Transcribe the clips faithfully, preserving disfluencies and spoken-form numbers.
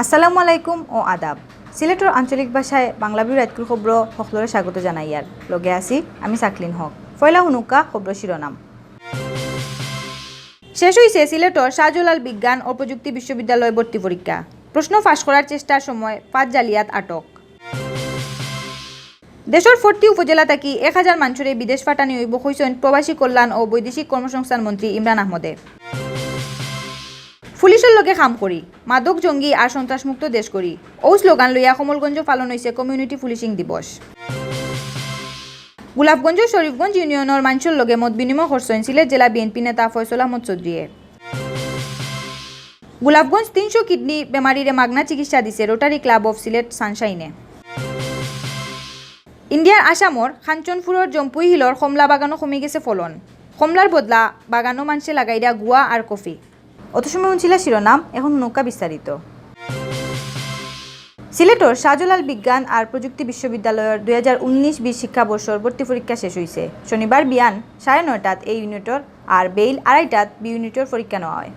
আসসালামু আলাইকুম ও আদাব। সিলেটর আঞ্চলিক ভাষায় বাংলা বিউ রাইতকুর খবরো হকলরে স্বাগত জানাইয়ার। লগে আছি আমি সাকলিন হক। পয়লা হুনুক্কা খবরর শিরোনাম। শেষ অইছে সিলেটর শাহজালাল বিজ্ঞান ও প্রযুক্তি বিশ্ববিদ্যালয় ভর্তি পরীক্ষা। প্রশ্ন ফাঁস করার চেষ্টার সময় পাঁচ জালিয়াত আটক। দেশর ফর্তি উপজেলা থাকি এক হাজার মানষরে বিদেশ পাঠানি অইবো কইছইন প্রবাসী কল্যাণ ও বৈদেশিক কর্মসংস্থান মন্ত্রী ইমরান আহমদে। পুলিশর লগে কাম করি, মাদক জঙ্গি আর সন্ত্রাসমুক্ত দেশ করি। অউ স্লোগান লইয়া কমলগঞ্জো পালন অইছে কমিউনিটি পুলিশিং দিবস। গোলাপগঞ্জর শরীফগঞ্জ ইউনিয়নর মানষর লগে মত বিনিময় করছইন সিলেট জেলা বিএনপি নেতা ফয়সল আহমদ চৌধুরীয়ে। গোলাপগঞ্জ তিনশো কিডনি বেমারিরে মাগনা চিকিৎসা দিছে রোটারি ক্লাব অফ সিলেট সানশাইনে। ইন্ডিয়ার আসামর কাঞ্চনপুরর জম্পুই হিলর কমলা বাগানো কমি গেছে ফলন। কমলার বদলা বাগানো মানষে লাগাইরা গুয়া আর কফি। অত সময় হুনছিলা শিরোনাম, এখন হুনুক্কা বিস্তারিত। সিলেটর শাহজালাল বিজ্ঞান আর প্রযুক্তি বিশ্ববিদ্যালয়র দুই হাজার উনিশ বিশ শিক্ষাবর্ষর ভর্তি পরীক্ষা শেষ অইছে। শনিবার বিয়ান সাড়ে নয়টাত এ ইউনিটর আর বেইল আড়াইটাত বি ইউনিটর পরীক্ষা নেওয়া অয়।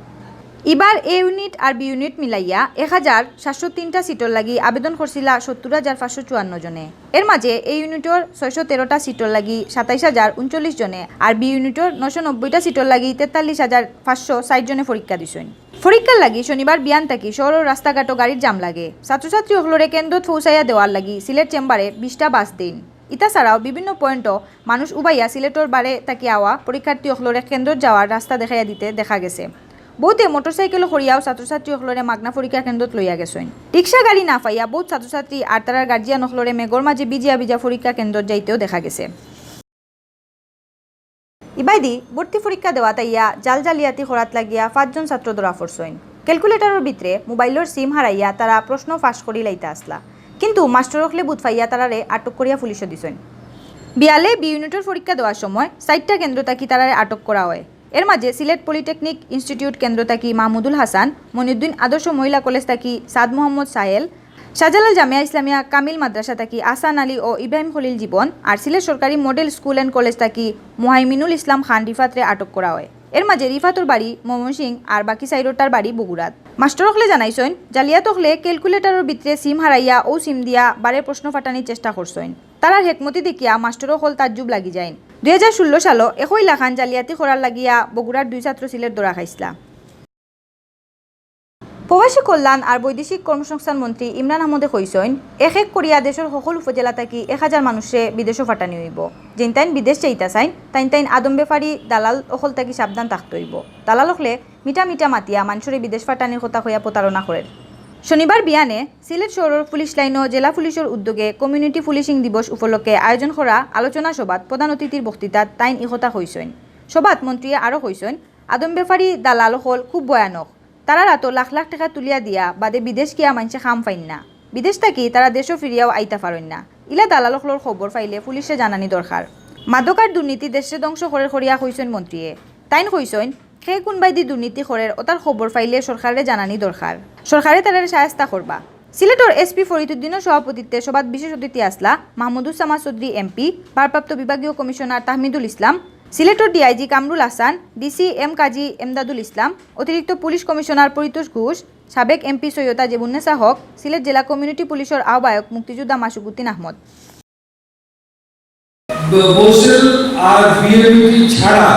ইবার এ ইউনিট আর বি ইউনিট মিলাইয়া এক হাজার সাতশো তিনটা সিটর লাগি আবেদন করছিলা সত্তর হাজার পাঁচশো চুয়ান্ন জনে। এর মাঝে এ ইউনিটর ছয়শো তেরোটা সিটর লাগি সাতাইশ হাজার ঊনচল্লিশ জনে আর বি ইউনিটর নয়শো নব্বইটা সিটর লাগি তেতাল্লিশ হাজার পাঁচশো ষাইট জনে পরীক্ষা দিছইন। পরীক্ষার লাগি শনিবার বিয়ান থাকি শহরর রাস্তাঘাটো গাড়ির জাম লাগে। ছাত্রছাত্রী অকলরে কেন্দ্রত পৌঁছাইয়া দেওয়ার লাগি সিলেট চেম্বারে বিশটা বাস দেইন। ইতা ছাড়াও বিভিন্ন পয়েন্টো মানুষ উবাইয়া সিলেটর বারে থাকি আওয়া পরীক্ষার্থী অকলরে কেন্দ্রত যাওয়ার রাস্তা দেখাইয়া দিতে দেখা গেছে। বহুতে মোটরসাইকেলো করিয়াও ছাত্রছাত্রী অকলরে মাগনা পরীক্ষা কেন্দ্রত লইয়া গেছইন। রিক্সা গাড়ি না পাইয়া বউত ছাত্রছাত্রী আর তারার গার্জিয়ান অকলরে মেঘর মাঝে ভিজিয়া ভিজা পরীক্ষা কেন্দ্রত যাইতেও দেখা গেছে। ইবায়দি ভর্তি পরীক্ষা দেওয়াত আইয়া জাল জালিয়াতি করাত লাগিয়া পাঁচজন ছাত্র ধরা পড়ছইন। ক্যালকুলেটরর ভিতরে মোবাইলর সিম হারাইয়া তারা প্রশ্ন ফাঁস করিলাইতা আছলা, কিন্তু মাস্টর অকলে বুঝ পাইয়া তারারে আটক করিয়া পুলিশো দিছইন। বিয়ালে বি ইউনিটর পরীক্ষা দেওয়ার সময় চাইরটা কেন্দ্র থাকি তারারে আটক করা অয়। এর মাঝে সিলেট পলিটেকনিক ইনস্টিটিউট কেন্দ্র থাকি মাহমুদুল হাসান, মনিউদ্দিন আদর্শ মহিলা কলেজ থাকি সাদ মোহাম্মদ সাহেল, শাহজালাল জামিয়া ইসলামিয়া কামিল মাদ্রাসা থাকি আহসান আলী ও ইব্রাহিম খলিল জীবন, আর সিলেট সরকারি মডেল স্কুল অ্যান্ড কলেজ থাকি মুহাইমিনুল ইসলাম খান রিফাতরে আটক করা অয়। এর মাঝে রিফাতর বাড়ি ময়মনসিংহ আর বাকি চাইরোটার বাড়ি বগুড়াত। মাস্টর অকলে জানাইছইন, জালিয়াত অকলে ক্যালকুলেটরর ভিতরে সিম হারাইয়া অউ সিম দিয়া বারে প্রশ্ন ফাটানির চেষ্টা করছইন। তারার হেকমতি দেখিয়া মাস্টর অকল তাজ্জুব লাগি যাইন। দুই হাজার ষোলো সালো একই লাখান জালিয়াতি করার লাগিয়া বগুড়ার দুই ছাত্র সিলেট ধরা খাইছলা। প্রবাসী কল্যাণ আর বৈদেশিক কর্মসংস্থান মন্ত্রী ইমরান আহমদে কইছইন, এক এক করিয়া দেশর হকল উপজেলা থাকি এক হাজার মানুষরে বিদেশো ফাটানি অইবো। যেইন তাইন বিদেশ যাইতা চাইন, তাইন তাইন আদম ব্যাপারী দালাল অকল থাকি সাবধান থাকতে অইবো। দালাল অকলে মিঠা মিঠা মাতিয়া মানষরে বিদেশ ফাটানির কথা কইয়া প্রতারণা করের। শনিবার বিয়ানে সিলেট শহরর পুলিশ লাইনো জেলা পুলিশর উদ্যোগে কমিউনিটি পুলিশিং দিবস উপলক্ষে আয়োজন করা আলোচনা সভাত প্রধান অতিথির বক্তৃতাত তাইন ই কথা কইছইন। সভাত মন্ত্রীয়ে আরও কইছইন, আদম ব্যাপারী দালাল অকল খুব ভয়ানক। তারার আতো লাখ লাখ টেকা তুলিয়া দিয়া বাদে বিদেশ গিয়া মানষে কাম পাইন না। বিদেশ থাকি তারা দেশো ফিরিয়াও আইতা পারইন না। ইলা দালাল অকলর খবর পাইলে পুলিশরে জানানি দরকার। মাদক আর দুর্নীতি দেশরে ধ্বংস করের করিয়া কইছইন মন্ত্রীয়ে। তাইন কইছইন, কে কুনবায়দি দুর্নীতি করের অতার খবর পাইলে সরকাররে জানানি দরকার। সরকারে তারারে শায়েস্তা করবা। সিলেটর এসপি ফরিদুদ্দিনর সভাপতিত্বে সভাত বিশেষ অতিথি আছলা মাহমুদুস সামাদ চৌধুরী এমপি, ভারপ্রাপ্ত বিভাগীয় কমিশনার তাহমিদুল ইসলাম, সিলেটর ডিআইজি কামরুল আহসান, ডিসি এম কাজী এমদাদুল ইসলাম, অতিরিক্ত পুলিশ কমিশনার পরিতোষ ঘোষ, সাবেক এমপি সৈয়দা জেবুন্নেসা হক, সিলেট জেলা কমিউনিটি পুলিশর আহ্বায়ক মুক্তিযোদ্ধা মাসুকুদ্দিন আহমদ। বসেল আর বিএমইটি ছাড়া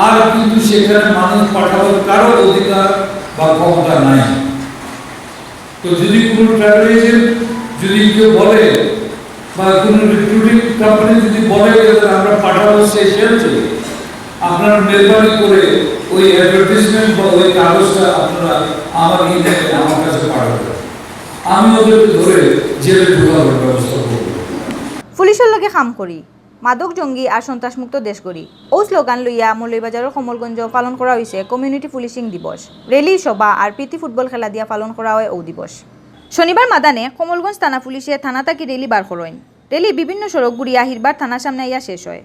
আর কিন্তু সেখানে মানুষ পাঠাবার কারো অধিকার বা ক্ষমতা নাই। তো যদি কোনো ট্রাভেল এজেন্ট যদি কেউ বলে বা কোনো রিক্রুটিং কোম্পানি যদি বলে যে আমরা পাঠাবো সেশনসে, আপনারা মেহরবানি করে ওই অ্যাডভার্টাইজমেন্ট বা ওই কাগজটা আপনারা আমার ইমেইলে আমার কাছে পাঠাবেন। আমি ওদেরকে ধরে জেলে ঢোকানোর ব্যবস্থা করব। পুলিশর লগে কাম করি, মাদক জঙ্গি আর সন্ত্রাসমুক্ত দেশ গড়ি। অউ স্লোগান লইয়া মৌলভীবাজারর কমলগঞ্জো পালন করা অইছে কমিউনিটি পুলিশিং দিবস। র‍্যালি, সভা আর প্রীতি ফুটবল খেলা দিয়া পালন করা অয় অউ দিবস। শনিবার মাদানে কমলগঞ্জ থানা পুলিশে থানা থাকি র‍্যালি বার করইন। র‍্যালি বিভিন্ন সড়ক ঘুরিয়া হিরবার থানার সামনে আইয়া শেষ অয়।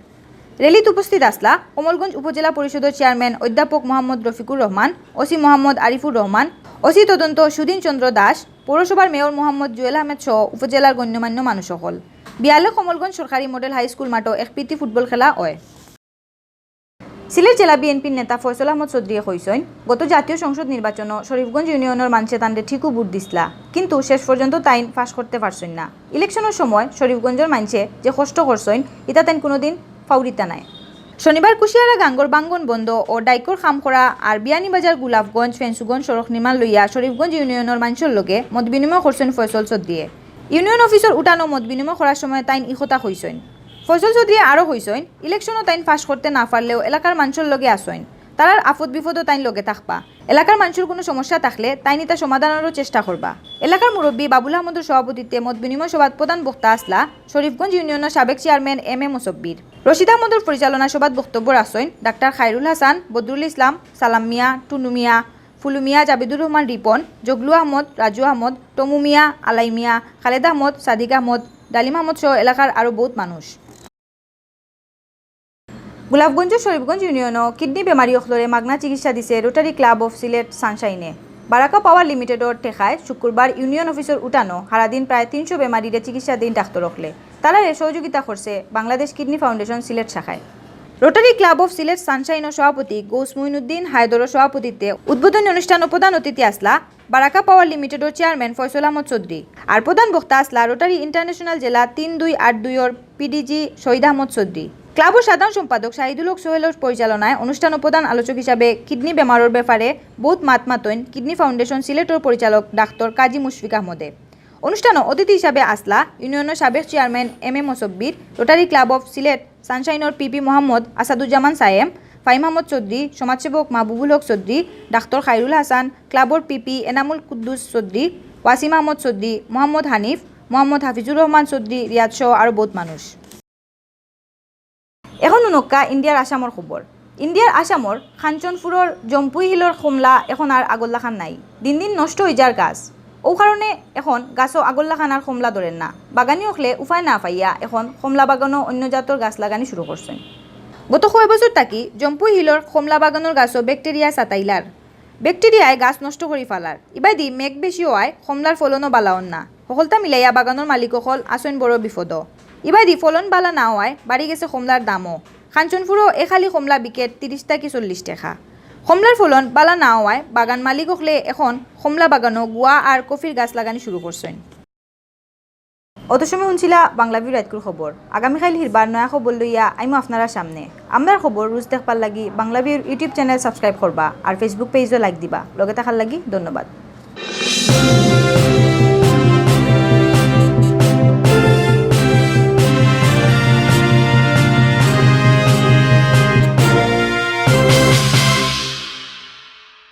র‍্যালিত উপস্থিত আছলা কমলগঞ্জ উপজেলা পরিষদর চেয়ারম্যান অধ্যাপক মোহাম্মদ রফিকুর রহমান, ওসি মোহাম্মদ আরিফুর রহমান, ওসি তদন্ত সুধীন চন্দ্র দাস, পৌরসভার মেয়র মোহাম্মদ জুয়েল আহমেদ সহ উপজেলার গণ্যমান্য মানুষ অকল। বিয়ালে কমলগঞ্জ সরকারি মডেল হাই স্কুল মাঠো এক প্রীতি ফুটবল খেলা অয়। সিলেট জেলা বিএনপির নেতা ফয়সল আহমদ চৌধুরীয়ে কইছইন, গত জাতীয় সংসদ নির্বাচনো শরীফগঞ্জ ইউনিয়নর মানষে তানরে ঠিকউ ভোট দিছলা, কিন্তু শেষ পর্যন্ত তাইন পাশ করতে পারছইন না। ইলেকশনর সময় শরীফগঞ্জর মানষে যে কষ্ট করছইন, ইতা তাইন কুনুদিন ফাউরিতা নায়। শনিবার কুশিয়ারা গাঙ্গর বাঙ্গন বন্ধ ও ডাইকর খামখরা আর বিয়ানীবাজার গোলাপগঞ্জ ফেঞ্চুগঞ্জ সড়ক নির্মাণ লইয়া শরীফগঞ্জ ইউনিয়নর মানষর লগে মত বিনিময় করছইন ফয়সল চৌধুরীয়ে। ইউনিয়ন অফিসর উঠানো মত বিনিময় করার সময় তাইন ই কথা কইছইন। ফয়সল চৌধুরীয়ে আরও কইছইন, ইলেকশনো তাইন পাশ করতে না পারলেও এলাকার মানষর লগে আছইন, তারার আপদ বিপদো তাইন লগে থাকবা। এলাকার মানষর কুনু সমস্যা থাকলে তাইন ইতা সমাধানরও চেষ্টা করবা। এলাকার মুরব্বী বাবুল আহমদর সভাপতিত্বে মত বিনিময় সভাত প্রধান বক্তা আছলা শরীফগঞ্জ ইউনিয়নর সাবেক চেয়ারম্যান এম এ মুসব্বির। রশিদ আহমদর পরিচালনা সভাত বক্তব্য রাখছইন ডাক্তার খায়রুল হাসান, বদরুল ইসলাম, সালাম মিয়া, টুনু মিয়া, ফুলু মিয়া, জাবিদুর রহমান রিপন, জগলু আহমদ, রাজু আহমদ, টমু মিয়া, আলাই মিয়া, খালেদ আহমদ, সাদিক আহমদ, ডালিম আহমদ সহ এলাকার আরও বউত মানুষ। গোলাপগঞ্জ শরীফগঞ্জ ইউনিয়নো কিডনি বেমারি অকলরে মাগনা চিকিৎসা দিছে রোটারি ক্লাব অফ সিলেট সানশাইনে। বারাকা পাওয়ার লিমিটেডর টেকায় শুক্রবার ইউনিয়ন অফিসর উঠানো হারাদিন প্রায় তিনশো বেমারিরে চিকিৎসা দেইন ডাক্তর অকলে। তারারে সহযোগিতা করছে বাংলাদেশ কিডনি ফাউন্ডেশন সিলেট শাখায়। রোটারি ক্লাব অফ সিলেট সানশাইনর সভাপতি গৌস মুইনুদ্দিন হায়দরর সভাপতিত্বে উদ্বোধনী অনুষ্ঠানো প্রধান অতিথি আছলা বারাকা পাওয়ার লিমিটেডর চেয়ারম্যান ফয়সল আহমদ চৌধুরী। আর প্রধান বক্তা আছলা রোটারি ইন্টারন্যাশনাল জেলা তিন দুই আট দুইর পিডিজি শহীদ আহমদ চৌধুরী। ক্লাবর সাধারণ সম্পাদক শাহিদুল হক সোহেলর পরিচালনায় অনুষ্ঠানো প্রধান আলোচক হিসাবে কিডনি বেমারর ব্যাপারে বউত মাত মাতইন কিডনি ফাউন্ডেশন সিলেটর পরিচালক ডাক্তার কাজী মুশফিক আহমদে। অনুষ্ঠানো অতিথি হিসাবে আছলা ইউনিয়নর সাবেক চেয়ারম্যান এম এ মুসব্বির, রোটারি ক্লাব অফ সিলেট সানশাইনর পিপি মোহাম্মদ আসাদুজ্জামান সায়েম, ফাহিম আহমদ চৌধুরী, সমাজসেবক মাহবুবুল হক চৌধুরী, ডাক্তার খায়রুল হাসান, ক্লাবর পিপি এনামুল কুদ্দুস চৌধুরী, ওয়াসিম আহমদ চৌধুরী, মোহাম্মদ হানিফ, মোহাম্মদ হাফিজুর রহমান চৌধুরী রিয়াদ সহ আরও বউত মানুষ। এখন হুনউক্কা ইন্ডিয়ার আসামর খবর। ইন্ডিয়ার আসামর কাঞ্চনপুরর জম্পুই হিলর কমলা এখন আর আগর লাখান নাই। দিন দিন নষ্ট অইযার গাছ। অউ কারণে এখন গাছো আগর লাখান আর কমলা ধরের না। বাগানি অকলে উপায় না পাইয়া এখন কমলা বাগানো অন্য জাতর গাছ লাগানি শুরু করছইন। গত কয় বছর থাকি জম্পুই হিলর কমলা বাগানর গাছো ব্যাকটেরিয়া সাতাইলার। ব্যাকটেরিয়ায় গাছ নষ্ট করি ফালার। ইবাদি মেঘ বেশি অওয়ায় কমলার ফলনও বালা অর না। হকলতা মিলাইয়া বাগানর মালিক অকল আছইন বড় বিপদো। ইবাদি ফলন বালা না অওয়ায় বাড়ি গেছে কমলার দামও। কাঞ্চনপুরো এক হালি কমলা বিকের তিরিশ থাকি চল্লিশ টেকা। কমলার ফলন বালা না অওয়ায় বাগান মালিক অকলে এখন কমলা বাগানো গুয়া আর কফির গাছ লাগানি শুরু করছইন। অত সময় হুনছিলা বাংলা ভিউ রাইতকুর খবর। আগামীকাইল হিরবার নয়া খবর লইয়া আইমু আপনারার সামনে। আমরার খবর রুজ দেখবার লাগি বাংলা ভিউর YouTube চ্যানেল সাবস্ক্রাইব করবা আর Facebook পেজও লাইক দিবা। লগে থাকার লাগি ধন্যবাদ।